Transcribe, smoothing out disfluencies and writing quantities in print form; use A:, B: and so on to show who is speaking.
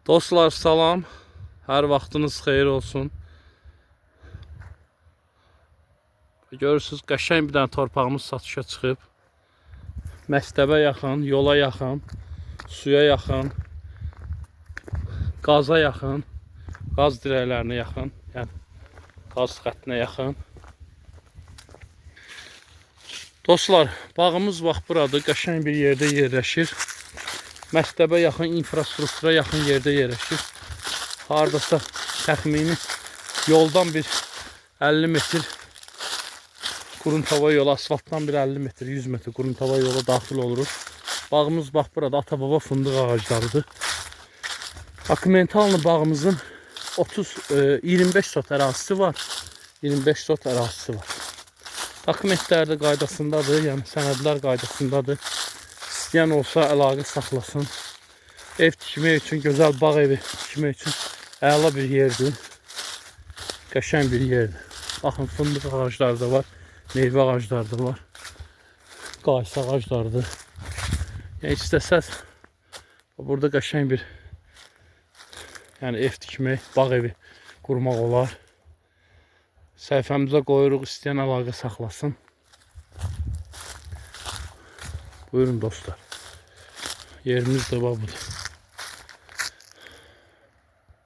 A: Dostlar salam. Hər vaxtınız xeyir olsun. Görürsünüz, qəşəng bir dənə torpağımız satışa çıxıb. Məktəbə yaxın, yola yaxın, suya yaxın, qaza yaxın, qaz dirəklərinə yaxın, yəni qaz xəttinə yaxın. Dostlar, bağımız bax buradır, qəşəng bir yerdə yerləşir. Məktəbə yaxın, infrastruktura yaxın yerdə yerləşir. Hardasa təxmini yoldan bir 50 metr Quruntava yolu, asfaltdan bir 50 metr, 100 metr Quruntava yola daxil oluruq. Bağımız bax burada ata-baba fındıq ağaclarıdır. Dokumentallı bağımızın 25 sot ərazisi var. 25 sot ərazisi var. Dokumentlər də qaydasındadır, yəni sənədlər qaydasındadır. İstəyən olsa əlaqə saxlasın. Ev tikmək üçün, gözəl bağ evi tikmək üçün əla bir yerdir. Qəşəng bir yerdir. Baxın, fındıq ağacları da var, meyvə ağacları da var. Qaysı ağacları da. Yəni istəsəz burada qəşəng bir yəni ev tikmək, bağ evi qurmaq olar. Səhifəmizə qoyuruq, istəyən əlaqə saxlasın. Buyurun dostlar. Yerimiz də var budur.